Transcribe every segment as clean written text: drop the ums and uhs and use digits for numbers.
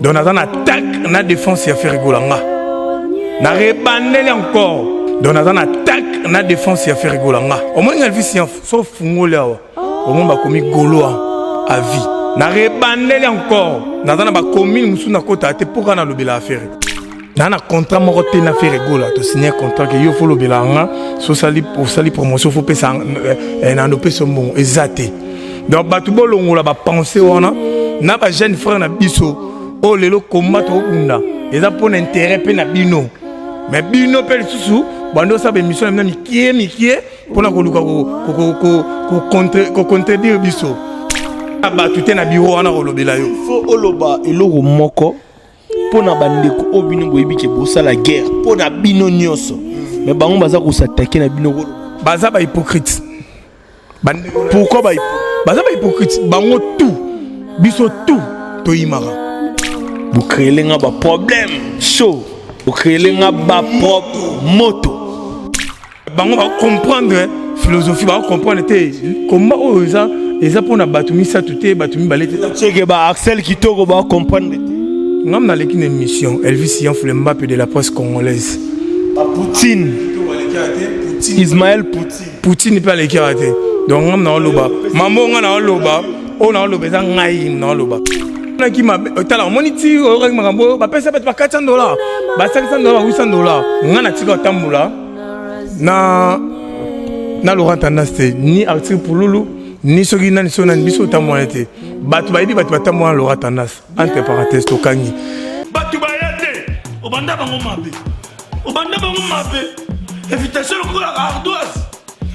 Donc naza na attaque na défense ya Ferre Gola nga. Na rebandeli encore. Donc naza na attaque na défense ya Ferre Gola nga. Omoni nga Elvis Yanfu so fungoli awa. Omoni bakomi Gaulois à vie. Na rebandeli encore. Naza na ba commune musu na kota te mpoka na lobela Ferre. Na na contrat moko te na Ferre Gola to signer contrat que yo faut lobela nga so sali osali promotion faut pesa na no pesa mbongo eza te. Donc bato bolongola ba pensée wana na ba jeune frère na biso oyo lelo combat tokobunda eza mpona intérêt mpe na bino, mais bino mpe lisusu bando osala baémission na bino mikie mikie mpona koluka kocontredire biso bato te na biro wana kolobela yo. Faut oloba eloko moko mpo na bandeko oyo bino boyebi ke bosala guerre mpo na bino nyonso, mais bango baza kosatake na bino koloba. Baza bahypocrite. Pourquoi ba? Baza bahypocrite bango tout, biso tout toyimaka. Bocréele nga baproblème chaud, bocréele nga bapropre moto. Bango bacomprendre philosophie, bacomprendre te komba oyo eza mpona bato misato te, bato mibale te. Tieke ba Axel Kitoko bacomprendre te. Ngam naleki na émission Elvis Yanfule Mbappe de la presse congolaise. Bapoutine, Ismaël Poutine. Poutine mpe aleki awa te. Donc ngam naoloba mambo nga naoloba oyo naoloba eza ngai naoloba naki mabe. Tala, omoni ti oyokaki makambo oyo bapesa bato ba 400 $, ba 500 $, ba 800 $. Nga natika kotambola na Laurent Tendance te, ni Arthur Pululu, ni soki nani soki nani. Biso otambola te, bato bayebi bato batambola na Laurent Tendance. Entre parenthèse, tokangi. Bato baya te, obanda bango mabe, obanda bango mabe, invitation lokola ardoise,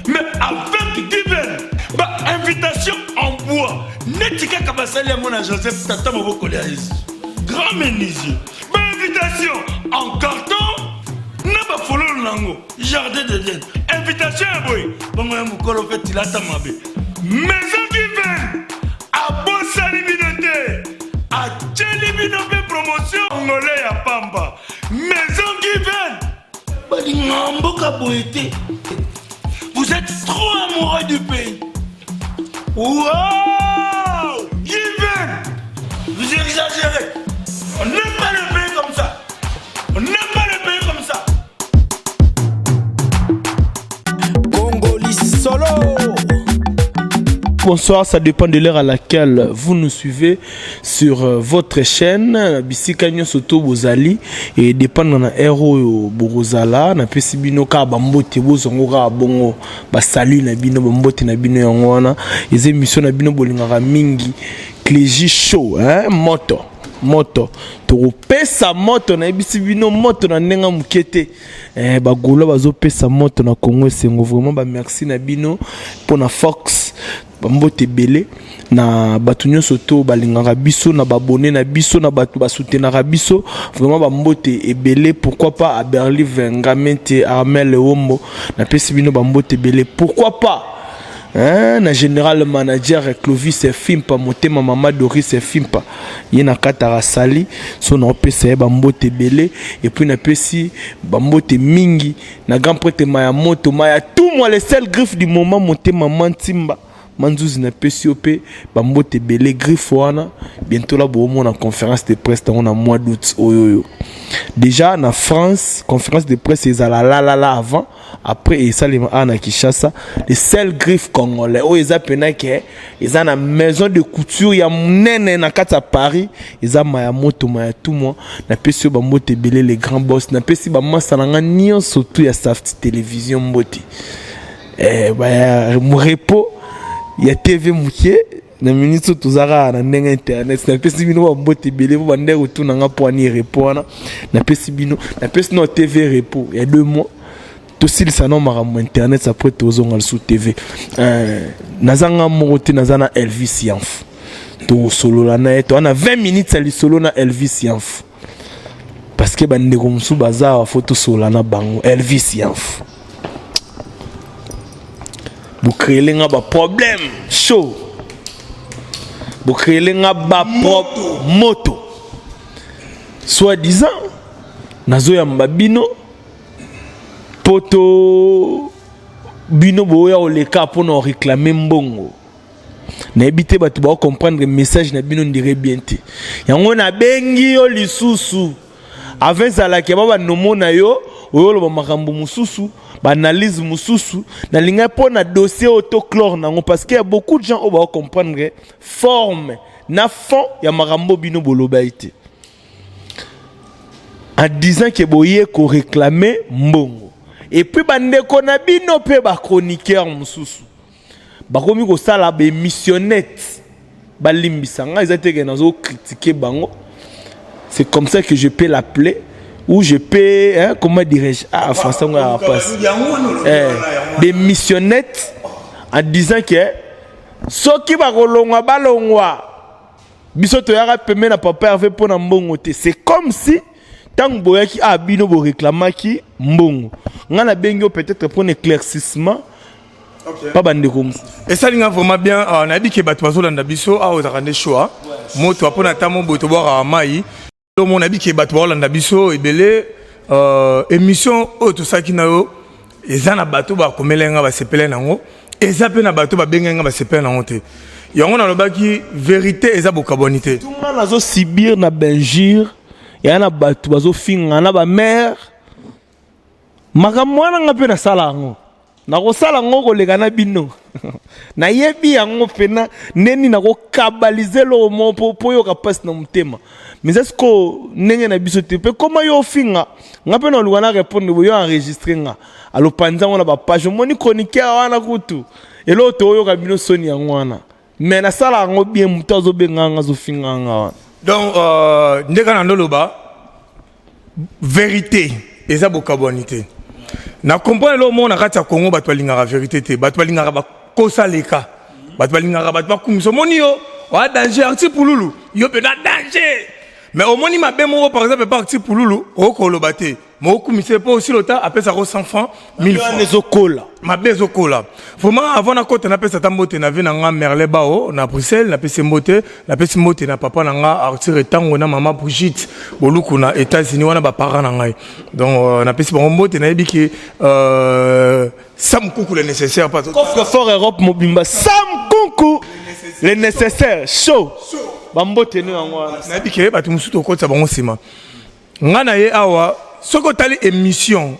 mais avec Given ba invitation en bois neti kaka basali yango na Joseph tata mobokoli ya Yesu, grand menuisier, bainvitation en carton na bafololo nango jardin d'Eden, invitation ya boye bongo ya mokolo mpe tilata mabe. Maison Given abosani bino te, atieli bino mpe promotion ngole ya pamba. Maison Given balingaka mboka boye te. Vous êtes trop amoureux du pays. Wow, Given, vous exagérez. On n'aime pas le pays comme ça, on n'aime pas le pays comme ça. Congoli solo. Bonsoir, ça dépend de l'heure à laquelle vous nous suivez sur votre chaîne. Bisika nyonso to bozali et dépendre na heure oyo bokozala, napesi bino kaka bambote, bozongo kaka bongo basalu na bino, bambote na bino yango wana. Eza émission na bino bolingaka mingi, Clégie Show, hein? Moto moto, tokopesa moto, nayebisi bino moto na ndenge moke te. Bagaulois bazopesa moto na Congo esengo. Vraiment bamerci na bino mpona Fox, bambote ebele na bato nyonso to balingaka biso, na babone na biso, na bato basoutenaka biso. Vraiment bambote ebele. Pourquoi pas à Berlive Ngamente, Armel Wombo, napesi bino bambote ebele. Pourquoi pas, hein, na général manager Clovis Fimpa, motema mama Doris Fimpa, ye na kati sali so, naopesa ye bambote ebele. Et puis napesi bambote mingi na grand prêtre Maya Moto Maya tout moi, le seul griffe du moment, motema Mantimba Manzuzi, napesi yo mpe bambote ebele. Griffe wana bientôt la boomona conférence de presse ntango na mois d'août oyo oyo déjà na France. Conférence de presse ezala lalala avant, après esalema awa na Kinshasa. Le seul griffe congolais oyo eza mpena ke eza na maison de couture ya monene na kati ya Paris, eza Maya Moto Maya Tumwa, napesi yo bambote ebele, le grand boss. Napesi bamasa na nga nyonso tu ya Safti Télévision mbote. Repos ya TV moke na minute oyo toza kaka na ndenge internet. Napesi bino bambote ebele po bandeko kotuna nga mpo ani repos wana. Napesi bino, napesi no TV repos ya 2 mois, tosilisa no makambo internet, après tozonga lisusu TV. Naza nga moko te, naza na Elvis Yanfu, tosolola na ye. Toza na 20 minutes ya lisolo na Elvis Yanfu parce que bandeko mosusu baza awa, faut tosolola na bango. Elvis Yanfu, bocréele nga baproblème chaud, bocréele nga bapropre moto, soit disant nazoyamba bino mpo to bino boya koleka mpona koréclamer mbongo. Nayebi te bato bao comprendre message na bino ndire bien te. Yango nabengi yo lisusu avant ezalaki ba banomo na yo oyo oloba makambo mosusu, baanalyse mosusu. Nalingaki mpo na dossier oyo to clore nango, parce que ya beaucoup de gens oyo bao comprendre forme na fond ya makambo bino bolobaki te, en disant que boye koréclamer mbongo. Et puis bandeko na bino mpe bachroniqueur mosusu bakomi kosala baémissionnette. Balimbisa ngai, eza te ke nazocritiquer bango, c'est comme ça que je peux l'appeler ou je peux, hein, comment dirais-je, ah, français ngo ya passe, eh, des missionnettes, en disant que soki bakolongwa, balongwa, biso toyaka pembe na papa Hervé mpo na mbongo te. C'est comme si ntango boyaki, ah, bino boréclamaki mbongo. Ngai nabengi yo peut-être pour un éclaircissement pa bandeko mosusu. Esali nga vraiment bien. Nayebi ke bato bazolanda biso awa, ozalaka nde choix moto mpona ata mo boye tobwakaka mai. Omo nayebi ke bato baolanda biso ebele. Émission oyo tosalaki na yo, eza na bato bakomela nga basepele nango, eza mpe na bato babengai nga basepele nango te. Yango nalobaki, vérité eza bokabwani te. Nga nazosubir na bainjures ya na bato bazofinga na bamare. Makambo wana nga mpe nasala yango, nakosala yango koleka na bino. Nayebi yango mpena ndeni nakokabalize eloko moko mpo oyoka mpasi na motema. Mais eza sikoyo ndenge na biso te. Mpe koma yo ofinga nga mpe naluka na répondre boye, yo enregistre nga, alopanza yango na bapage. Omoni chroniqueur wana kutu eloko toyoka bino soni yango wana, mais nasala yango bien. Moto azobenga nga, azofinga nga wana. Donc nde kaka na ndoloba, vérité eza bokabwani te. Na comprendre eloko moko: na kati ya Congo, bato balingaka vérité te, bato balingaka bakosaleka, bato balingaka bato bakumisa. Omoni yo oa danger, arti pululu, yo mpenza danger, mais omoni mabe moko, par exemple pa arti pululu, okoloba te, ma okumisa mpo osili ota apesaka 100 francs, 1000 francs. Ezokola. Mabe ezokola vraiment. Avant nakota, napesa ata mbote na vie na nga Merle Bao na Bruxelles, napesi mbote. Napesi mbote na papa na nga Arthur Etango na mama Brigitte Boluku na États-Unis wana, baparent na ngai. Donc napesi bango mbote. Nayebi ke Sam Kuku le nécessaire pas. Coffre fort Europe mobimba, Sam Kunku le nécessaire show, bambote no yango wana. Nayebi ke bato mosusu tokotisa bango nsima. Ngai na ye awa, soki otali émission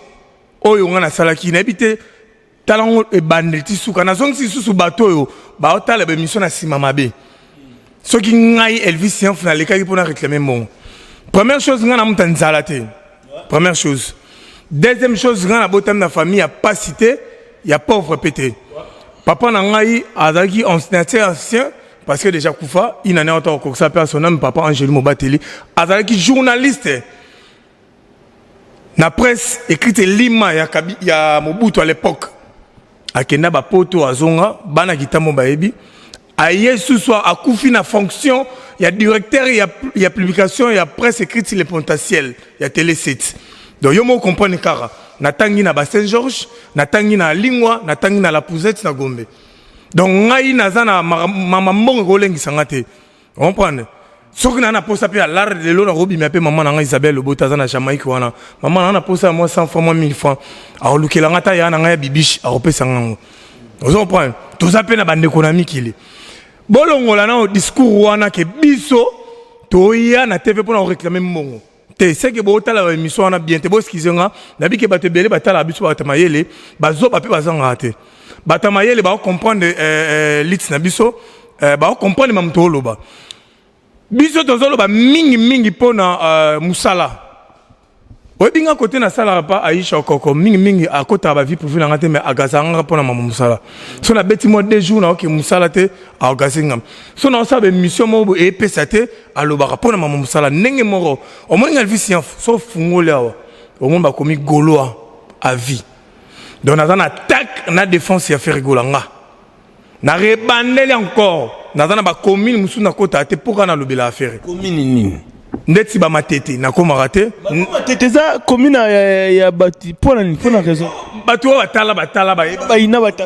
oyo ngai nasalaki, nayebi te, tala ngo ebandeli ti suka. Nazongisi lisusu bato oyo baotala baémission na nsima mabe. Soki ngai Elvis Yanfu nalekaki mpona réclamer mbongo, première chose, ngai namuta nzala te, première chose. Deuxième chose, ngai nabotami na famille ya pasi te, ya pauvre mpe te. Papa na ngai azalaki ancien ancien, parce que déjà kufa inane ata kokokisa mpe son âme. Papa Angeli Mobateli azalaki journaliste na presse écrite Lima ya, Kabi, ya Mobutu à l'époque. Akenda bapoto, azonga, bana kitambo bayebi. Aye susu, akufi na fonction ya directeur ya publication ya presse écrite Le Potentiel ya Télé 7. Donc yo moko comprendre kaka, natangi na ba Saint Georges, natangi na Lingwa, natangi na La Pousette na Gombe. Donc ngai naza na mama mbongo ekolengisa nga te, comprendre? Soki naa na posa mpe ya lare lelo, nakobima mpe mama na ngai Isabelle Lobota aza na Jamaïque wana. Mama naa na posa ya mwa 100 francs, mwa 1000 francs, akolukela nga ta ya na ngai ya bibiche, akopesa nga ngo. Ozo comprendre? Toza mpe na bandeko na mikili. Bolongola nao discours wana ke biso toya na TV mpona koréclamer mbongo te. Seke botala baémission wana bien te. Boexcuser nga, nayebi ke bato ebele batalaka biso, bato mayele bazoba mpe bazangaka te. Bato ya mayele bakocomprendre lit na biso, bakocomprendre mamoto oloba. Biso tozoloba mingimingi mpona mosala. Oyebi nga kote nasalaka pa Aisha Okoko, mingimingi akotaka bavie privée na nga te, mais agazaka nga mpona mama mosala. So nabeti mwa 2 jours, naoke mosala te, aagaze nga. So naosala baémission moko boye eyepesa te, alobaka mpona mama mosala. Ndenge moko omoni nga Elvis Yanfu, so ofungoli awa, omoni bakomi Gaulois à vie. Donc naza na attaque na défense ya Ferre Gola. Nga na rebandeli encore, naza na bacommune mosusu nakotaka te mpo kaka nalobela affaire. Commune nini? Ndeti bamatete, nakomaka te. Matete eza commune ya bato mpona nini? Mpona raison? Bato oyo batala batala bayeba. Bayina bato.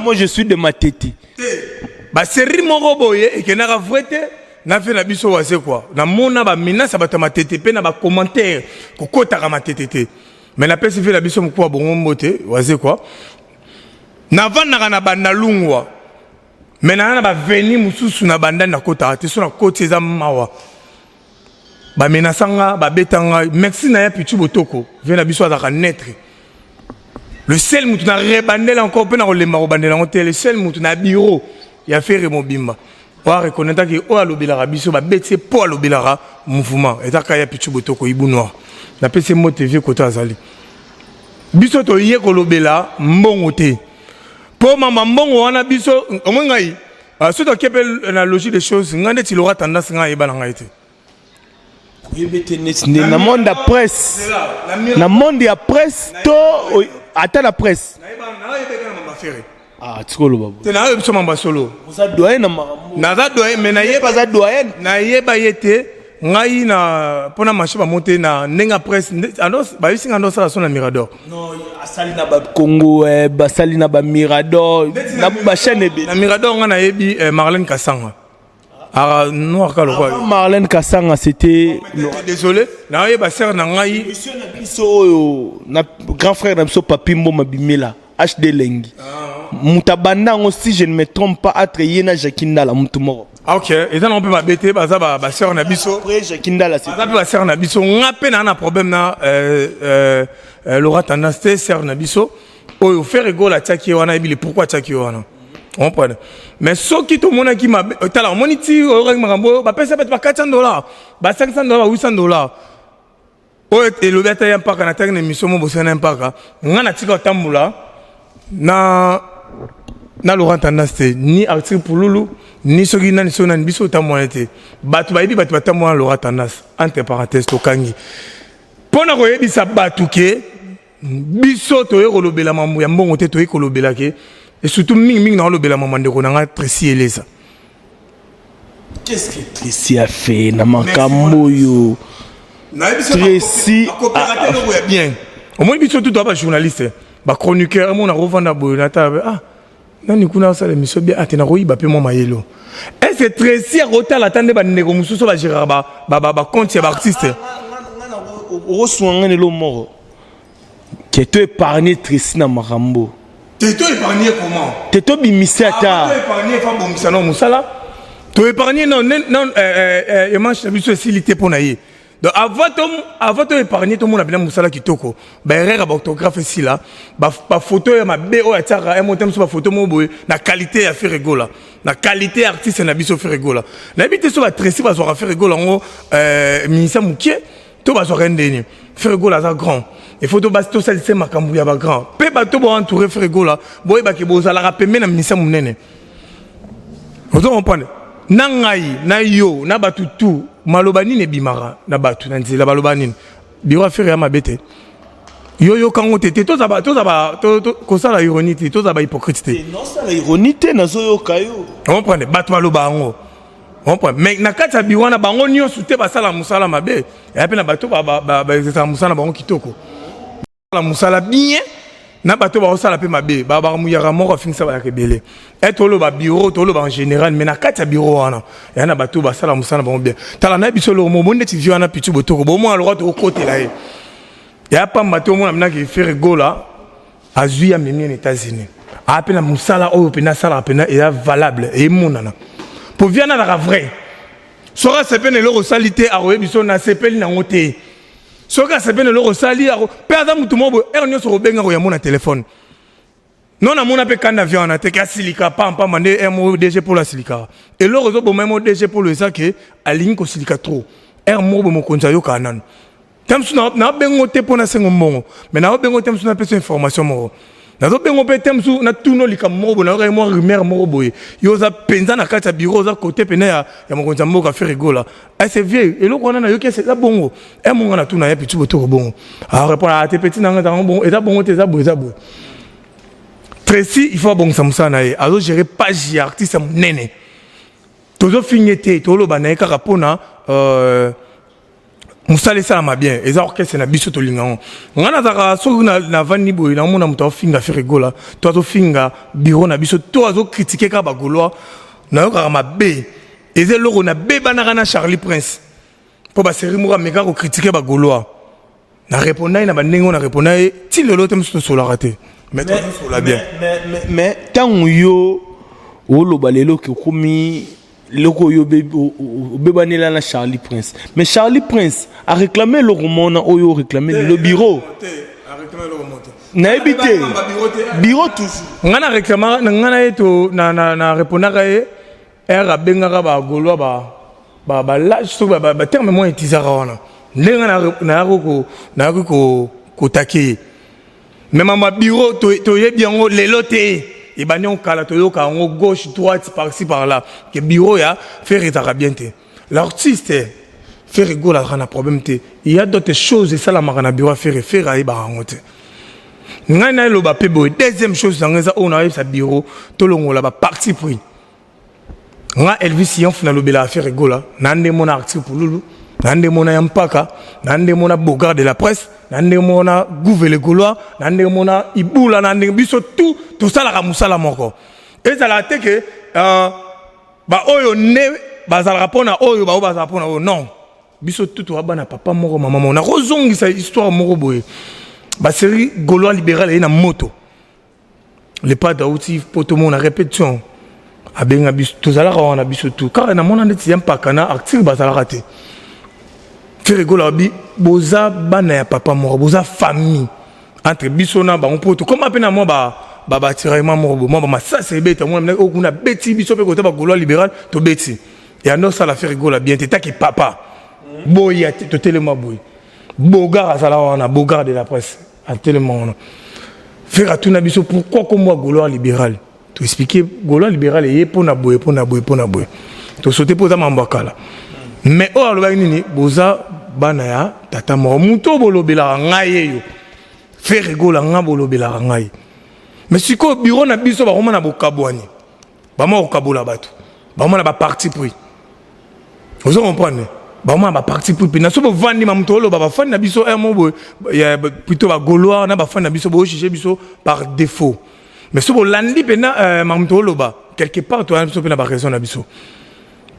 Moi, je suis de Matete. Basérie moko boye ekendaka vrai te na fe na biso wase kua. Namona bamenace ya bato ya Matete mpe na bacommentaire kokotaka Matete te, mais napesi fe na biso mokuwa bongo mbote. Waze kua, navandaka na Bandalungwa. Mais naza na baveni mosusu na bandani nakotaka te, so nakoti eza mawa. Bamenasa nga, babeta nga. Merci na ya Pichu Botoko, vie na biso azalaka neutre. Le seul mutu na rebandela encore mpe na kolemba kobandela yango te, le seul mutu na bureau ya Ferre mobimba oyo areconnaîtraki, oyo alobelaka biso, babeti ye mpo alobelaka mouvement, ezaka ya Pichu Botoko Ibu Noir. Napesi ye mbote, vie koto azali. Biso toye kolobela mbongo te, mpo mama mbongo wana biso omoi ngai soki toke mpe na logique des choses, ngai ndeti Laura Tendance, ngai ayeba na ngai te. Oyebi te neti nde na monde ya presse, na monde ya presse to ata na presse. Nayebeka na mama Ferre. Ah, tika oloba boye. Te, nayebi biso mambo ya solo. Oza doyen na makambo. Naza doyen, mais nayeba aza doyen. Nayeba ye te ngai na mpona marché bamo te na ndenge ya presse. Bayebisi ngai ndo osala so na Mirador. Non, asali na Bacongo, basali na Bamirador, na bachaîne ebele. Na Mirador ngai nayebi Marlène Kasanga, aka noir ka lokwa. Avant Marlène Kasanga, c'était Désolé, nayeba sere na ngai. Monsieur na biso oyo na grand frère na biso Papi Mboma Bimela HD Lengi, moto abanda yango, si je ne me trompe pas, atre ye na Jacki Ndala, motu moko. Ah, ok, eza nango mpe mabe te, baza basœur na biso. Après Jacki Ndala, c'est Baza mpe basœur na biso. Nga mpe naa na problème na Laura Tendance te, sœur na biso oyo Ferre Gola atiaki ye wana, yebi le pourquoi atiaki ye wana, comprendre. Mais soki tomonaki mabe, tala, omoni ti oyokaki makambo oyo bapesa bato ba 400 $, ba 500 $, ba 800 $, oyo elobi ata ya mpaka nataki na émission mo bosana ya mpaka. Nga natika kotambola na Laurent Tendance te, ni Arthur Pululu, ni soki nani, soki nani, biso otambola te. Bato bayebi, bato batambola na Laurent Tendance. Entre parenthèse, tokangi mpo na koyebisa bato ke biso toye kolobela mambo ya mbongo te. Toye kolobela ke, et surtout mingimingi na kolobela mambo ya ndeko na nga Tracy Eleza. Qu'est-ce que Tracy a fait na makambo oyo? Tracy akopeka te eloko ya bien. Omoni, biso tu toa bajournaliste, bachroniqueur, omona kovanda boye nata, ah, nani kuna asala émission bien ate, nakoyiba mpe mwa mayelo. Est ce que Tracy akotala ata nde bandeko mosusu bagéraka bacompte ya baartiste? Okosunga ngai lelo moko ke to épargne Tracy na makambo. Te, to épargne comment? Te, tobimise ata. To épargne, fa bongisa no mosala. To épargne non non, emanche na biso esili te mpo na ye. Donc avant to épargne, tomona bina mosala kitoko, baerreur ya baorthographe esila, bafoto ya mabe oyo atiaka ya mote mosusu, bafoto moko boye na qualité ya Ferre Gola, na qualité ya artiste na biso Ferre Gola. Nayebi te so baTracy bazwaka Ferre Gola yango ministère mokie to bazwaka ndeni. Ferre Gola aza grand, il faut tosalisa makambo ya bagrand mpe bato boentouré Ferre Gola. Boyebaki bozalaka pembe na ministère monene, ozo comprendre. Na ngai na yo na bato tu, maloba nini ebimaka na bato na nzela? Baloba nini? Bureau affaire ya mabe te, yo yokango te te. Toza kosala ironie te, toza bahypocrite te. Nosala ironie te, nazoyoka yo. Comprendre, bato baloba yango, comprendre. Mais na kati ya bureau wana, bango nyonso te basala mosala mabe. Eya mpe na bato baexercaka mosala na bango kitoko, mosala bien, na bato baosala mpe mabe. Bakamuyaka moko afingisa, bayaka ebele. E toloba bureau, toloba en général, mais na kati ya bureau wana eya na bato basala mosala na bango bien. Tala, na biso eloko moko ndeti vie wana Pitu Botoko, bomona lokwa tokokotela ye ya pamba te. Omona minaki Ferre Gola azwi, amemi na États-Unis, aa mpe na mosala oyo mpena asalaka mpena eza valable, emonana po vie wana azalaka vrai. Soki asepeli na eloko osali te, akoyebi so nasepeli nango te. Soki asepeli na eloko osali mpe, aza motu moko boye, heure nyonso kobenga koyambo na telefone. Non, namona mpe kanda vie wana te ke asilika pampamba nde mo DG Polo asilikaka. Eloko ezoboma mo DG Polo eza ke alingi kosilika trop. Heure moko boye mokonzi ayokaka nano te. Mosusu nabengo te mpo nasengo mbongo, mais naobengo te mosusu napesa information moko, nazobengo mpe te mosusu natuna likambo moko boye, nayokaki mwa rumeur moko boye. Yo oza mpenza na kati ya bureau, oza kote pene ya mokonzi ya mboka Ferre Gola. Ese vieux, eloko wana nayoki ese eza bongo e monga natuna ye Pitu Botoko bongo, arépondre te: petit nanga, ezalanga bongo, eza bongo te, eza boye, eza boye. Tracy, il faut abongisa mosala na ye. Azogérer page ya artiste ya monene. Tozofinge te, toloba na ye kaka mpona mosala esalama bien. Eza orchestre na biso, tolinga yango. Ngai nazalaka, soki navandi boye, namona moto azofinga Ferre Gola to azofinga bureau na biso to azocritiquer kaka bagaulois, nayokaka mabe. Eza eloko nabebanaka na Charlie Prince mpo basérie moko ameka kocritiquer bagaulois. Na répondre ye na bandenge oyo na répondre ye, ti lelo te mosusu tosolaka te, mais tozosola bien. Mais ntango yo Oloba lelo ke okomi eloko oyo obebanela na Charlie Prince, mais Charlie Prince a réclamé eloko mona oyo oréclame lelo bureau. Nayebi te, bureau toujours. Nga na réclamaka nga na ye to na répondaka ye r abengaka bagaulois balage soki baterme moko etizaka wana ndenge nayaki kotake ye. Mais mama, bureau toyebi yango lelo te, ebandi yango kala. Toyoka yango gauche, droite, par-ci par-là ke bureau ya Ferre ezalaka bien te. L'artiste Ferre Gola azalaka na problème te. Il y a d'autres choses esalamaka na bureau ya Ferre, Ferre ayebaka yango te. Ngai nayloba mpe boye, deuxième chose yango eza oyo nayebisa bureau: tolongola baparti pris. Nga Elvis Yanfu, nalobelaka Ferre Gola na nde mona Arthur Pululu, na nde mona ya Mpaka, na nde mona Bogard de la presse, na ndenge mona Gouve le Gaulois, na ndenge mona Ibula, na ndenge biso tout tosalaka mosala moko. Ezalaka te ke baoyo nde bazalaka mpona oyo, baoyo bazalaka mpona oyo. Non, biso tout toza bana papa moko, mama moko. Nakozongisa histoire moko boye: basérie Gaulois libéral eye na moto, le padre auti po tomona répétition, abenga biso, tozalaka wana biso tu kaka. Namona ndeti ya Mpaka na article bazalaka te. Ferre Gola abi: boza bana ya papa moko, boza famille. Entre biso na bango, mpo tokóma mpe na mwa batiraillement moko boye, mwa bamasasi ebeta, mona oyo kuna beti biso mpe kota bagaulois libéral tobeti. Yando osala Ferre Gola bien te. Taki papa boye totelema boye, Bogard azala wana, Bogard de la presse atelema wana. Ferre atuna biso: pourquoi kombo ya Gaulois libéral? Toexpliquer Gaulois libéral eye mpona boye, mpona boye, mpona boye. Tosote mpo eza mambo ya kala. Mais oyo alobaki nini? Boza bana ya tata moko. Moto oyo bolobelaka ngai eyo, Ferre Gola, nga bolobelaka ngai. Mais sikoyo bureau na biso bakoma na bokabwani, bama kokabola bato, bakoma na baparti pris. Ozo comprendre? Bakoma na baparti pris mpena. So bovandi ma moto oloba bafani na biso mo boye, plutôt bagaulois na bafani na biso, bojuge biso par défaut. Mais so bolandi mpena ma moto oloba, quelque part toya biso mpe na baraison na biso.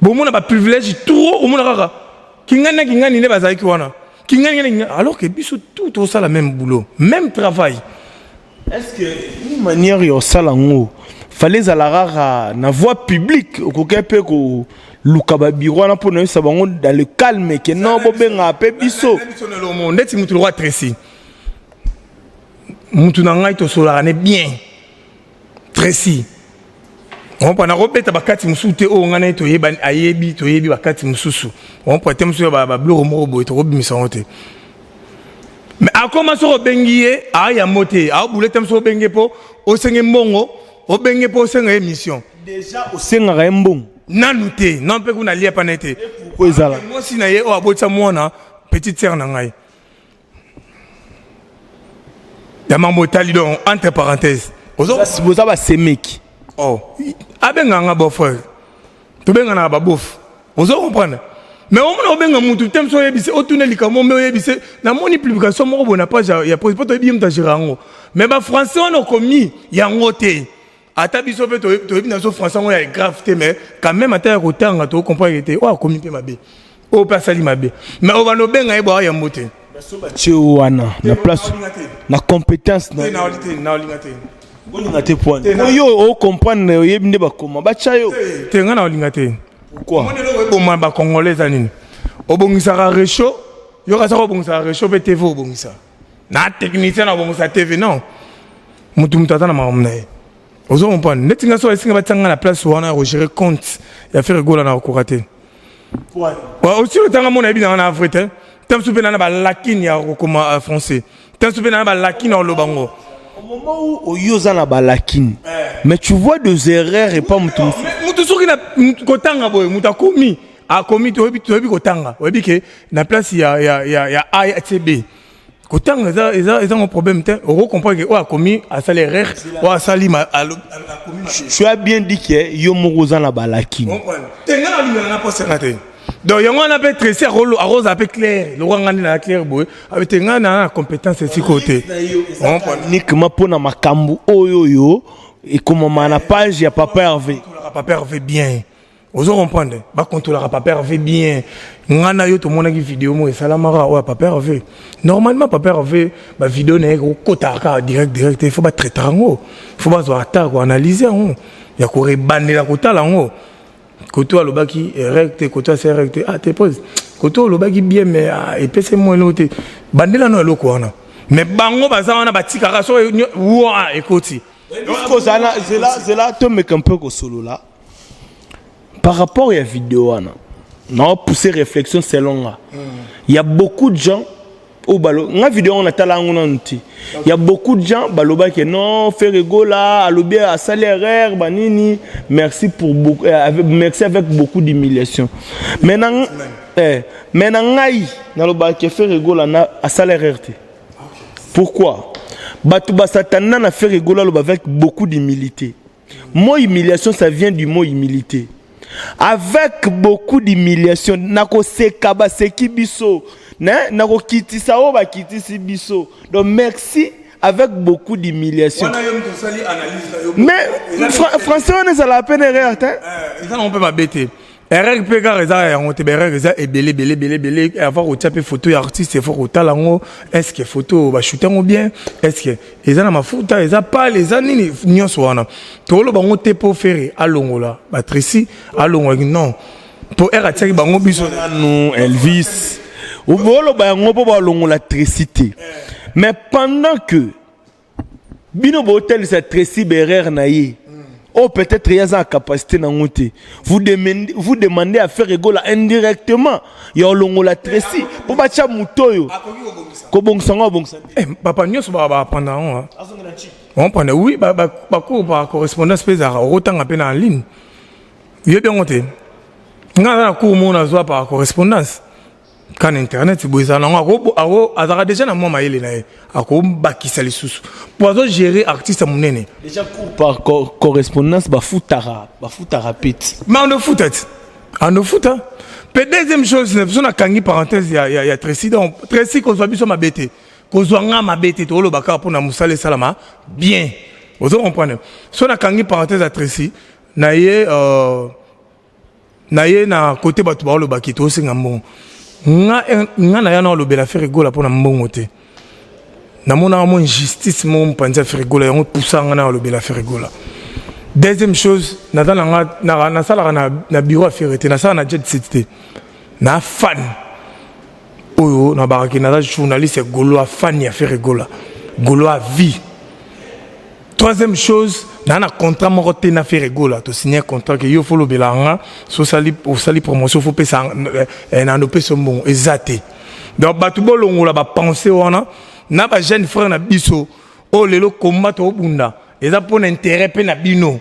Bomona baprivilège trop, omona kaka kingani na kingani nde bazalaki wana, kingani na kingani, alors que biso tout tosala même boulot, même travail. Est-ce que une manière ya osala yango, fallait ezala kaka na voie publique? Okoki mpe koluka babureau wana mpo nayebisa bango dans le calme ke non, bobengaka mpe biso. Ndeti mutu lokwa Tracy, mutu na ngai, tosolaka ne bien. Tracy ompa nakobeta bakati mosusu te oyo ngai na ye toyeba, ayebi, toyebi bakati mosusu. Ompa te mosusu babiloko moko boye tokobimisa yango te. Mais akoma soki obengi ye, ayambo te, aobule te. Mosusu obenge mpo osenge mbongo, obenge mpo osenga ye mission. Déjà osengaka ye mbongo? Nanu te, non, mpe kuna alia pana ye te. Po ezala Mwasi na ye oyo abotisa mwana, petite sœur na ngai ya mambo etali. Donc, entre parenthèse, boza basemeki. Oh, abengaka nga beau frère, tobenganaka babof, ozo comprendre? Mais omona obenga mutu te, moso oyebise, otuna likambo, mbe oyebise: namoni publication moko boye na page ya presse, mpo toyebi ye moto agérer yango. Mais bafrançais wana okomi yango te. Ata biso mpe toyebi na biso français yango ya grave te, mais quand même ata ya kotanga, tocomprendre te oyo akomi mpe mabe, oyo mpe asali mabe. Mais oyo banda obenga ye bo ayambo te. So batie wana na place na compétence na Te, naolinga te. Olinga te poine oyo ocomprendre, oyebi nde bakoma batya yo. Te, ngai naolinga te. Pourquoi? Omoni eloko eboma bacongolais eza nini? Obongisaka réchaud, yoka, saka obongisaka réchaud mpe TV, obongisa na technicien na obongisa TV. Non, mutu aza na makambo na ye, ozo comprendre? Neti nga so esinga batia nga na place wana ya kogérer compte ya Ferre Gola, na kokoka te. Aussi otanga mona yebi nanga na vrai te. Te mosusu mpe na na balakine ya kokoma français te, mosusu mpe na na balakine ya koloba ngo. Au moment où oyo oza na balakine, mais tu vois des erreurs epa moto mosusu. Mutu soki na kotanga boye, mutu akomi, akomi, toyebi, toyebi kotanga, oyebi ke na place ya A ya B, kotanga eza ngo problème te. Okocomprendre ke oyo akomi asali erreur, oyo asali akomi Tu as bien dit que yo moko oza na balakine. Te, nga nalingana na poste nga te. Donc yango wana mpe Tracy akozala mpe clair lokwa nga nde na clair boye abe te. Nga na compétence esikoyo te. Uniquement mpona makambo oyo ekomama na page ya papa Hervé. Papa Hervé bien, ozo comprendre? Bacontrôlaka papa Hervé bien. Nga na yo tomonaki video moko esalamaka oyo ya papa Hervé. Normalement papa Hervé, bavideo na ye kokotaka kaka direct direct, il faut batraiter yango, faut bazwa ata koanalyse yango. Ya korebandela kotala yango. Koto alobaki erreur te, koto asali erreur te. Ah te pose. Koto olobaki bien mais ah, epesi mwa eloko te. Bandela no eloko wana. Mais bango baza wana batikaka so wa ekoti. Kozala zela zela tomeka mpe kosolola par rapport ya video wana. Na pousser réflexion selon nga. Il y a beaucoup de gens oyo balo nga video yango natala yango nanu te. Il y a beaucoup de gens balobaki non, Ferre Gola alobi asali erreur banini, merci pour beaucoup, avec, merci avec beaucoup d'humiliation. Mais na mais na ngai nalobaki Ferre Gola na asali erreur te. Pourquoi? Bato basatana na Ferre Gola aloba avec beaucoup d'humilité. Mot humiliation, ça vient du mot humilité. Avec beaucoup d'humiliation, nakoseka baseki biso, na nakokitisa oyo bakitisi biso. Donc merci avec beaucoup d'humiliation. Mais français wana ezala peine erreur te. Eza nango mpe mabe te. Erreur mpe kaka eza yango te, baerreur eza ebele ebele ebele ebele. Avant kotia mpe photo ya artiste, faut kotala yango: est ce que photo bashute yango bien? Est ce que eza na mafuta, eza pale, eza nini? Nyonso wana tokoloba yango te mpo Ferre alongola baTracy, alongolaki non mpo ere atiaki bango biso. Nanu Elvis, boloba yango mpo balongola Tracy te, mais pendant que bino botelisa Tracy baerreur na ye oyo peut-être ye aza na capacité nango te, vous demandez à Ferre Gola indirectement ya olongola Tracy mpo batya moto oyo kobongisa yango, abongisa. Eh, papa, nyonso baapprendre yango, comprendre. Oui, bacours par correspondance mpe ezalaka, okotanga mpe na en ligne. Yebi yango te, nga aza na cours moko nazwa par correspondance kana internet boye. Ezala nango, azalaka déjà na mwa mayele na ye, akobakisa lisusu po azogérer artiste ya monene. Déjà cours par correspondance, bafutaka peti. Mais andofuta ti, andofuta mpe. Deuxième chose, na biso nakangi parenthèse ya Tracy. Donc Tracy, kozwa biso mabe te, kozwa nga mabe te, toloba kaka mpona mosala esalama bien, ozo comprendre. So nakangi parenthèse ya Tracy na ye, na ye na côté bato baolobaki tosenga mbongo. Nga na ya na olobela Ferre Gola mpona mbongo te. Namonaka mo injustice moko mopanzi ya Ferre Gola, yango pusa nga na olobela Ferre Gola. Deuxième chose, naza nanga nasalaka na bureau ya Ferre te, nasala na Jet Set te. Na fan oyo nabakaki, naza journaliste gaulois, fan ya Ferre Gola, gaulois vie. Troisième chose, naa na contrat moko te na Ferre Gola. Tosigne contrat ke yo faut olobela nga so osali promotion, faut pesa na ndopesa mbongo, eza te. Donc bato bolongola bapense wana na bajeune frère na biso oyo lelo komba tobunda eza mpona intérêt mpe na bino.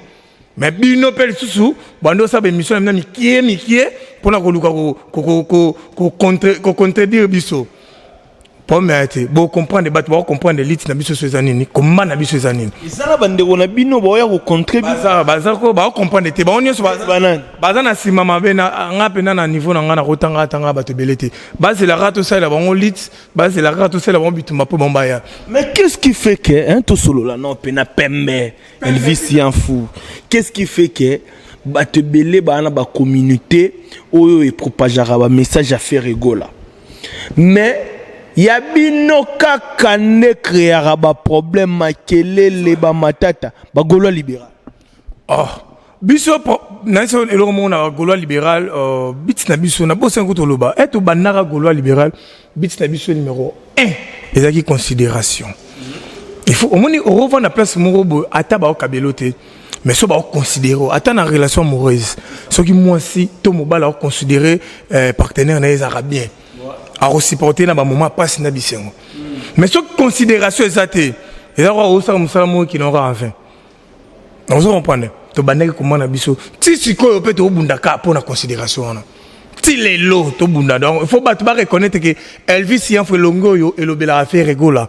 Mais bino mpe lisusu bandi osala baémission na bino mikie mikie mpona koluka kocontredire biso. Problème ya te, bocomprendre, bato bakocomprendre liti na biso so eza nini, komba na biso eza nini. Eza na bandeko na bino baoya kocontre. Baza ko bakocomprendre te, bango nyonso baza na nsima mabe. Nga mpena na niveau na nga na kotanga atanga bato ebele te. Bazelaka tosalela bango lit, bazelaka tosalela bango bitumba mpo bango baya. Mais qu'est-ce qui fait que, hein, tosolola non mpena pembe, Elvis Yanfu, qu'est-ce qui fait que bato ebele baa na bacommunauté oyo epropageaka bamessage ya Ferre Gola, mais ya bino kaka nde créaka baproblème, makelele, bamatata, bagaulois libéral? Oh, biso na biso eloko moko na gaulois libéral, biti na biso na bosangi kutu oloba e tobandaka gaulois libéral. Biti na biso numéro 1 ezalaki considération. Il faut omoni okovanda place moko boye, ata baokabelo te, mais so baoconsidere, ata na relation amoureuse, soki mwasi to mobali aoconsidere partenaire na ye, ezalaka bien, akosupporte na bamoment mpasi na bisengo. Mais soki considération eza te, eza kaka osala mosala moko kina kaka enfin. Ozo comprendre? Tobandaki komona biso ti sikoyo mpe tobundaka mpo na considération wana. Ti lelo tobunda. Donc il faut bato bareconnaître ke Elvis Yanfo elongi oyo elobelaka Ferre Gola.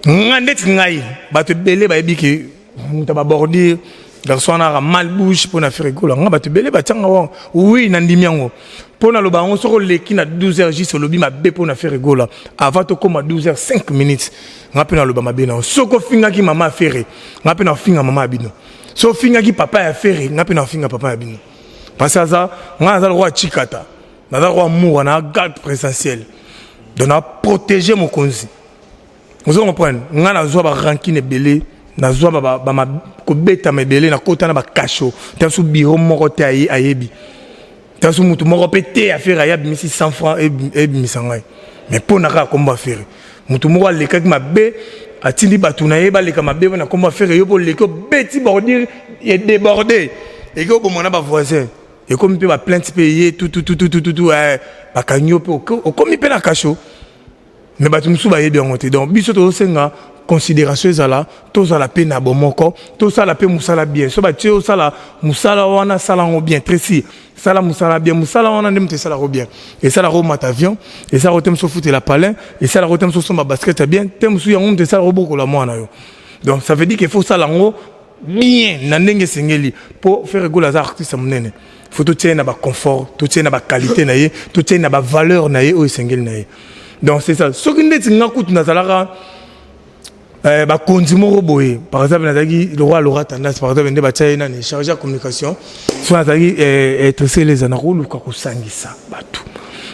Nga ndeti ngai, bato ebele bayebi ke moto babordure, garçon wana aka mal bouche mpo na Ferre Gola. Nga bato ebele batianga wana. Oui, nandimi yango mpo naloba yango. Soki oleki na 12 heures juste, olobi mabe mpo na Ferre Gola, avant tokóma 12 heures 5 minutes, nga mpe naloba mabe na yo. Soki ofingaki mama ya Ferre, nga mpe naofinga mama ya bino. Soki ofingaki papa ya Ferre, nga mpe naofinga papa ya bino, parce que aza nga naza lokola chikata, naza lokola mura na garde présidentielle, donc na protéger mokonzi. Ozo comprendre? Nga nazwa barancune ebele. Nazwa ba, ba, ba, kobetama ebele, nakota na bakasho te, so biro moko te ayebi te, so motu moko mpe te affaire aye abimisi 100 francs ebimisa ngai. Mais mpo na kaka kombo affaire, motu moko alekaki mabe, atindi bato na ye baleka mabe na kombo affaire. Yo mpo oleki, obeti bordure, edéborde, eke oboma na bavoisin, ekomi mpe baplainte mpe ye tutututututu, bakangi yo mpe okomi mpe na kasho. Mais bato mosusu bayebi yango te. Donc biso tozosenga considération ezala, tozala mpe na bomoko, tosala mpe mosala bien. So batie osala mosala wana, sala yango bien. Tracy, sala mosala bien. Mosala wana nde moto esalaka bien, esalaka omata avion, esalaka te mosu ofutela palin, esalaka te mosu osomba basket ya bien te, mosu yango moto esalaka obokola mwana yo. Donc ça veut dire qu'il faut osala yango bien na ndenge esengeli, mpo Ferre Gola aza artiste monene. Faut totia ye na baconfort, totia ye na baqualité na ye, totia ye na bavaleur na ye oyo esengeli na ye. Donc c'est ça. Soki ndeti nga kutu nazalaka bakonzi moko boye, par exemple nazalaki le roi Laura Tendance, par exemple nde batia ye nani, chargé ya communication, so nazalaki Tracy Eleza, nakoluka kosangisa bato.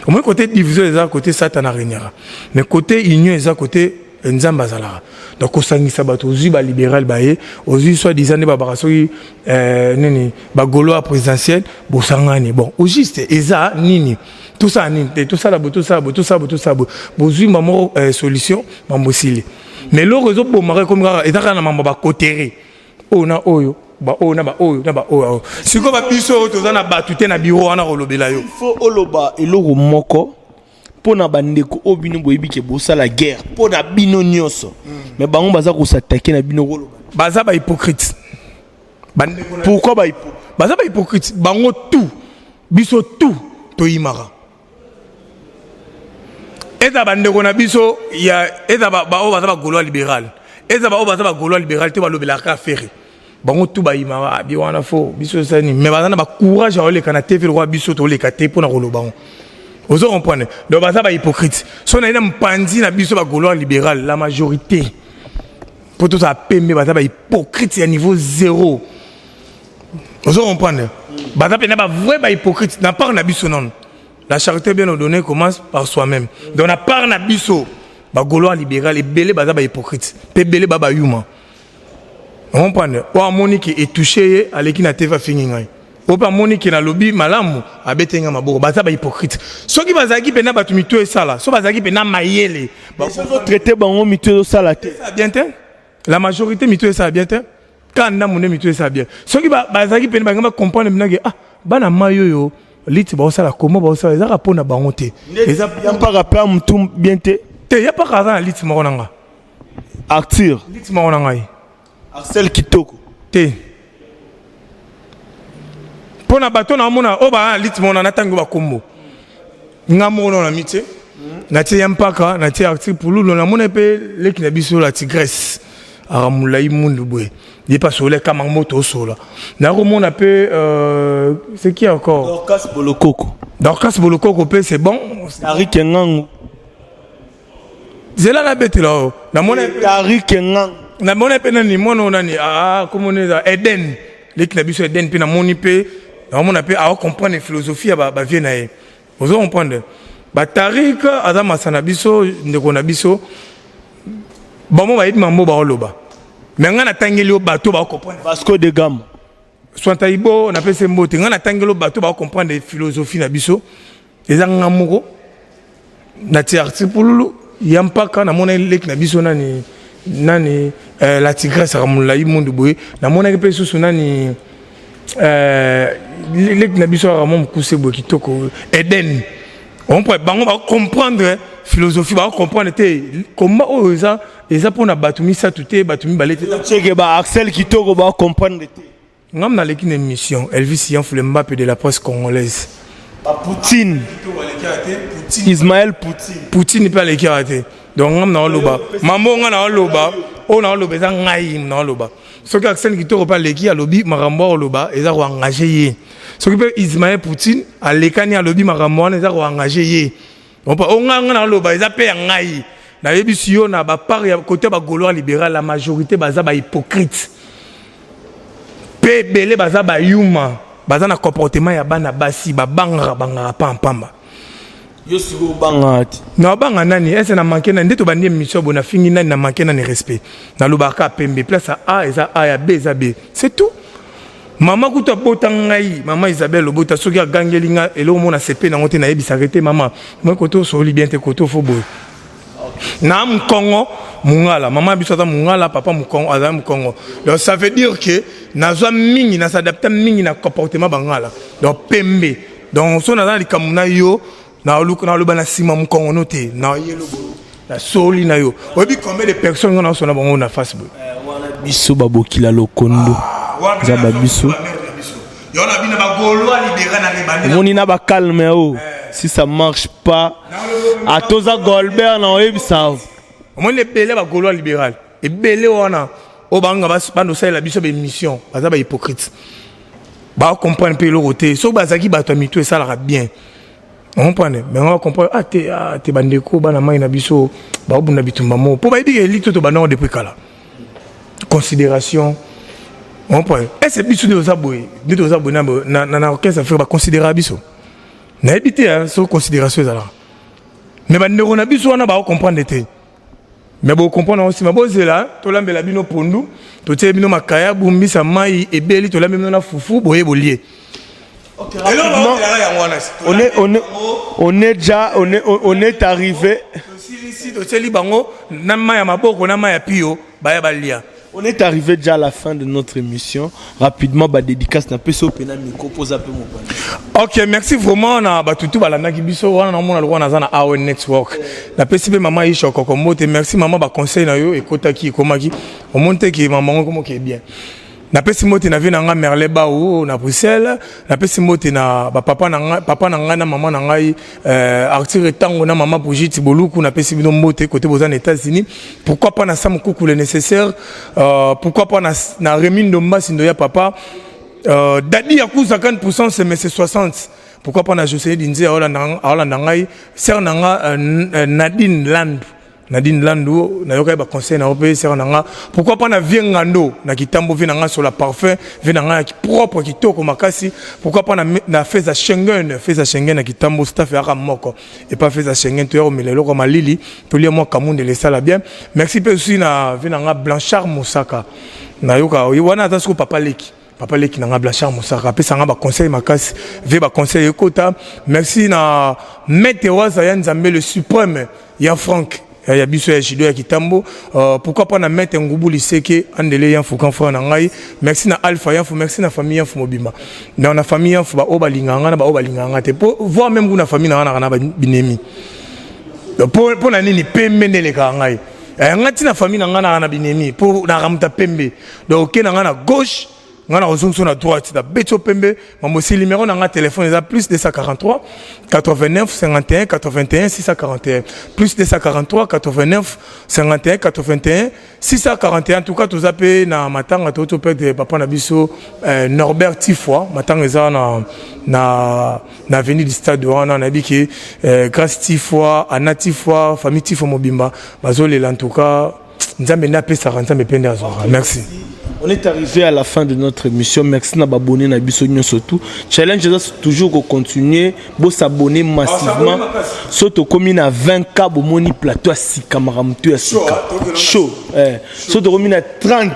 Omoni, côté division eza côté Satan aregnaka, mais côté union eza côté Nzambe azalaka. Donc kosangisa bato, ozwi balibéral baye, ozwi soi disant nde babaka soki nini, bagaulois présidentiel, bosangani. Bon, au juste eza nini? Tosala nini te? Tosala boye, tosala boye, tosala boye, tosala boye, bozwi mamoko solution, mambo esili. Mais eloko ezobomaka, ekomi kaka, eza kaka na mambo bakotere oyo na oyo, baoyo na baoyo na baoyo. Sikoyo babiso oyo toza na bato te na biro wana kolobela yo. Faut oloba eloko moko mpo na bandeko oyo bino boyebi ke bosala guerre mpo na bino nyonso, mais bango baza kosatake na bino, koloba. Baza bahypocrite, bandeko. Pourquoi bahypocrite? Baza bahypocrite bango tout. Biso tout toyimaka, eza bandeko na biso ya, eza baoyo baza bagaulois libéral, eza baoyo baza bagaulois libéral te, balobelaka affaire. Bango tu bayimaka abi wana. Fo biso esani, mais baza na bacourage ya koleka na TV lokola biso toleka te mpona koloba ngo. Ozo comprendre? Donc baza bahypocrite. So naye na mopanzi na biso bagaulois libéral, la majorité, mpo tozala pembe, baza bahypocrite ya niveau zéro. Ozo comprendre? Baza mpena bavrai bahypocrite. Na part na biso nano, la charité bien ordonnée commence par soi-même. Donc na part na biso bagaulois libéral, ebele baza bahypocrite mpe ebele ba bayuma. Comprendre? Oyo amoni ke etouche ye, aleki na TV, afingi ngai. Oyo mpe amoni ke nalobi malamu, abete ngai maboko. Baza bahypocrite. Soki bazalaki mpena bato mito esala, so bazalaki mpena mayele. Traité bango mito ezosala te. Bien te. La majorité mito esala bien te, ka ndambo nde mito esala bien. Soki bazalaki mpena bangai bacomprendre mpena ke ah, bana mai oyo liti baosala komo, baosala ezaka mpona bango te. Eza mpaka mpe mutu bien te. Te, ya mpaka aza na liti moko na nga. Arthur. Liti moko na ngai. Arcel Kitoko. Te, mpo na bato naomona oyo baa na liti moko na natangi bakombo, nga moko nao na mitie, natie ya mpaka, natie Arthur Pululu, namona mpe leki na biso la Tigresse aka molai mundu boye, ye mpe asola ekamanga moto osola. Nakomona mpe c'est qui encore? Dorcas Bolokoko. Dorcas Bolokoko mpe, c'est bon. Tarik Ngangu. Zela nabetela oyo namona. Tarik Ngangu. Namona mpe nani, mwana oyo nani, komona eza Eden, leki na biso Eden mpe namoni mpe, naomona mpe aocomprendre philosophie ya bavie na ye. Ozo comprendre? Batarik aza masa na biso, ndeko na biso. Bango bayebi mambo baoloba, mais ngai natangeli yo bato baocomprendre. Vasco de Gama. Swantaibo, napesi mbote. Ngai natangeli yo bato baocomprendre philosophie na biso. Eza nga moko, natie Arti Pululu, ya mpaka, namona leki na biso nani nani, la Tigresse aka molai mundu boye. Namonaki mpe susu nani, leki na biso aka mwa mokuse boye, kitoko, Eden. Bango bacomprendre philosophie, bacomprendre te komba oyo eza mpona bato misato te, bato mibale te. Tieke ba Axel Kitoko bacomprendre te. Ngam naleki na émission Elvis Yanfule Mbappe de la presse congolaise. Poutine, Ismaël Poutine. Poutine mpe aleki awa te. Donc ngam naoloba mambo nga naoloba, oyo naoloba eza ngai naoloba. Soki Axel Kitoko mpe aleki, alobi makambo aoloba, eza koengage ye. Soki mpe Ismaël Poutine alekani, alobi makambo wana, eza koengage ye. Oyo ngai nga naoloba eza mpe ya ngai. Nayebisi yo, na bapart ya côté bagaulois libéral, la majorité baza bahypocrite mpe ebele baza bayuma, baza na comportement ya bana basi, babangaka bangaka pampamba. Yo sikoyo obanga te? Na obanga nani? Ese na manke nani? Nde tobandi émission boye, nafingi nani? Na manke nani respect? Nalobaka pembe, place ya A eza A, ya B eza B, c'est tout. Mama kutu abota ngai, mama Isabelle obota, soki agangeli nga eloko mona sepe nango te, nayebisaka te: mama, moi kote osoli bien te, kote ofo boye. Na mokongo mongala, mama biso aza mongala, papa mokongo, azali mokongo. Donc ça veut dire que nazwa mingi, nas'adapta mingi na comportement bangala. Donc pembe, donc so naza na likambo na yo, naloba na nsima mokongo no te, nayelo boye, nasoli na yo. Oyebi combien de personnes nga nasona bango na face boye? Wana biso babokila lokondo eza babiso. Yo na bino bagaulois libéral na rebandi. Omoni na bacalme o, si ça marche pas, atoza Golbert na oyebisa. Omoni ebele bagaulois libéral ebele wana oyo banga bando osalela biso baémission, baza bahypocrite, bacomprendre mpe eloko te. Soki bazalaki bato ya mito, esalaka bien comprendre, mais nga comprendre ah te, ah te. Bandeko bana mai na biso baobunda bitumba moko mpo bayebi ke elite to bandango depuis kala, considération, comprendre. Ese biso nde toza boye, nde toza boye na orchestre Afrique, baconsidéra biso, nayebi te soki considération ezalaka. Mais bandeko na biso wana baocomprendre te, mais bocomprendre yango nsima. Bozela, tolambela bino pondu, totie bino makaya, bumbisa mai ebeli, tolambi bino na fufu, boye bolie. On est déjà on est arrivé. Tosilisi, totieli bango na mai ya maboko, na mai ya pio, baya balia. On est arrivé déjà à la fin de notre émission. Rapidement, ba dédicace na peso pena micro posa pe mopani. Ok, merci vraiment na batutu balandaki biso wana. Namona lokola naza na AON Network. Napesi mpe mama Isha Koko mbote. Merci mama, baconseil na yo ekotaki, ekomaki. Omoni te ke mama ngo ekomoki bien. Napesi mbote na vie na nga Merle Bau na Bruxelles. Napesi mbote na bapapa na ngai, papa na ngai na mama na ngai, Arthur Etango na mama Brigitte Boluku. Napesi bino mbote côté boza na États-Unis. Pourquoi pas na Sam Kuku le nécessaire, pourquoi pas na Rémi Ndomba Sindo ya papa, Dadi Yakuza 40%, c'est mais c'est 60. Pourquoi pas na José Dinzi aolanda ngai, sœur na nga, Nadine Landu, Nadine Landu, nayoka ba conseil na mpe sœur na nga. Pourquoi pas na vie ngando na kitambo, vie na nga sur la parfum, vie na nga propre, kitoko makasi. Pourquoi pas na Feza Schengen, Feza Schengen na kitambo, staff yaka moko et pas Feza Schengen, to ya komela eloko malili, tolia mwa kamunde, lesala bien. Merci mpe aussi na vie na nga Blanchard Mosaka. Nayoka wana ata siko papa leki, papa leki na nga Blanchard Mosaka, apesanga baconseil makasi ve, baconseil ekota. Merci na maître Waza ya Nzambe le suprême ya Frank ya biso ya judo ya kitambo. Pourquoi pas na maître Ngubu Liseke andele ya Mfuka, frère na ngai. Merci na Alpha Yanfu, merci na famille Yanfu mobimba, na famille Yanfu, baoyo balingaka nga na baoyo balingaka nga te, po voire même kuna famille na nga naka na binemi. Mpo na nini? Pembe nde elekaka ngai. Nga ntina famille na ngai naka na binemi mpo naka moto pembe. Donc oke na ngai na gauche, nga na kozongisa na droite, nabeti yo pembe. Mamosi, numéro na nga téléphone eza plus 243 89 51 81 641, plus 243 89 51 81 641. En tout cas, toza mpe na matanga, to toperdre papa na biso, Norbert Tifoi. Matanga eza na avenue du stade wana. Nayebi ke Grâce Tifoi, Ana Tifoi, famille Tifoi mobimba bazolela. En tout cas, Nzambe nde apesaka, Nzambe mpe nde azwaka. Merci. On est arrivé à la fin de notre émission. Merci na abonné na biso surtout. Challenge eza toujours ko continuer, bo s'abonner massivement. Soto komi na 20K, bomoni plateau ya sika, makambo ya sika. Chaud. Eh. Soto komi na 30,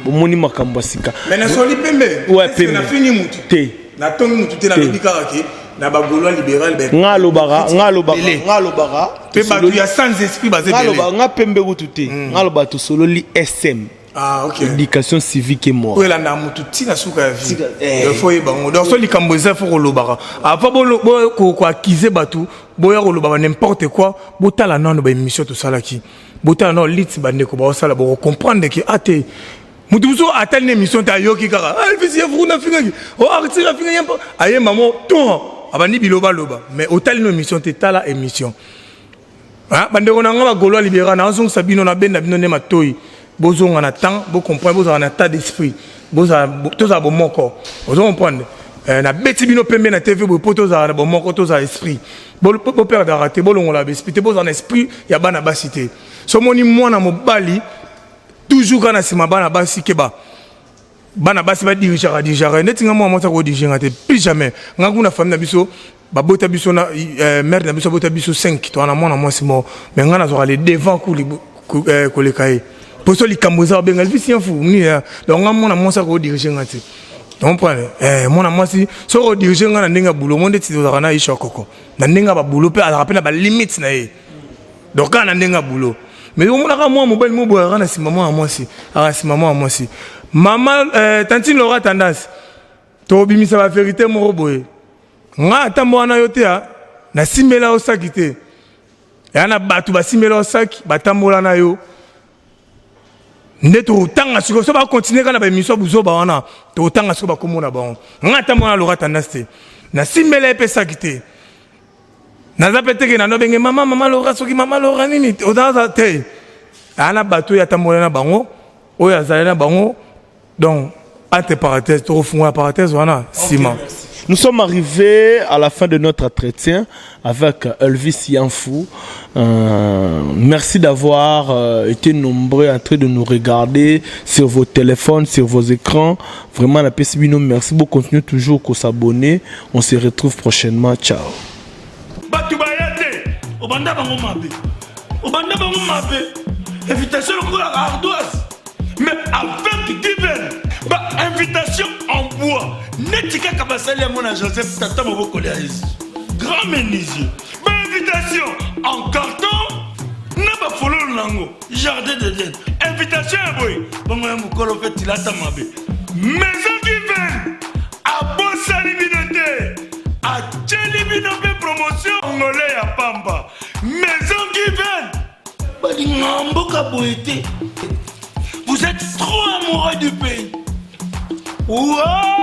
bomoni makambo ya sika. Mais na soli pembe. Ouais, pembe. Na fini mutu. Te. Na tongi mutu te, na lobi kaka ke na bagaulois libéral. Nga lobaka, nga lobaka, nga lobaka. Pe bato ya sans esprit baza Nga lobaka, nga pembe kutu te. Nga lobaka tosololi SM. Ah, ok. Éducation civique et morale. Oyo elanda motu ntina suka ya vie, faut oyeba yango. Donc so likambo eza, faut kolobaka avant koaccuser bato, boya koloba n'importe quoi. Botala nano baémission tosalaki, botala nano lit bandeko baosala, bokocomprendre ke a te motu mosusu atali na émission te, ayoki kaka Elvis Yefruna afingaki o Artir, afingaki mpo ayemba mo ton, abandi bilobaloba. Mais otali no émission te, tala émission. Bandeko na nga bagaulois libéral, nazongisa bino, nabenda bino nde matoi, bozonga na temps, bocomprendre, bozala na état d'esprit, tozala bomoko. Ozo comprendre? Nabeti bino pembe na TV boye mpo tozala na bomoko, tozala esprit, boperdaka te, bolongola baesprit te, bozala na esprit ya bana basi te. So omoni mwana mobali toujours kaka na nsima bana basi, keba, bana basi badirigeaka, dirigeaka neti nga. Mwana mwasi akodiriger nga te, plus jamais. Nga kuna famille na biso. Babota biso na euh, mère na biso abota biso 5, toza na mwana mwasi moko, mais ngai nazwaka le devant euh, koleka ye. Poso likambo eza babenga Elvis Yanfu nini. Donc ngai mwana mwasi akodirige ngai te, comprendre? Eh, mwana mwasi soki odirige ngai na ndenge ya bulo mo ndeti tozalaka na Isha Koko na ndenge ya babulo, mpe azalaka mpe na balimite na ye. Donc kaka na ndenge ya bulo, mais omonaka mwa mobali mo boye aka na nsima mwana mwasi, aka na nsima mwana mwasi. Mama eh, tantine Laura Tendance, tobimisa baverité moko boye. Ngai ata mwana yo te, nasimbela yo saki te. Eya na bato basimbela yo saki, batambola na yo nde totanga sikoyo. So bakontinue kaka na baémission ya buzoba wana, totanga sikoyo bakombo na bango. Ngai ata mwana Laura Tendance te, nasimbela ye mpe saki te. Naza mpe teke nano abenge mama, mama Laura, soki mama Laura nini ozaza te. Aya na bato oyo atambola na bango, oyo azali na bango. Donc entre parenthèses, tokofungola parenthèse wana nsima. Okay. Nous sommes arrivés à la fin de notre entretien avec Elvis Yanfou. Merci d'avoir été nombreux en train de nous regarder sur vos téléphones, sur vos écrans. Vraiment, la PCB, merci beaucoup. Continuez toujours à s'abonner. On se retrouve prochainement. Ciao. Bato baya te, obanda bango mabe, obanda bango mabe, invitation lokola ardoise, mais avec Given, bainvitation en bois neti kaka basali yango na Joseph, tata mobokoli ya Yesu, grand menuisier. Bainvitation en carton na bafololo nango, jardin d'Eden, invitation ya boye bongo ya mokolo mpe tilata mabe. Maison Given abosani bino te, atieli bino mpe promotion ngole ya pamba. Maison Given balingaka mboka boye te. Vous êtes trop amoureux du pays. Wow!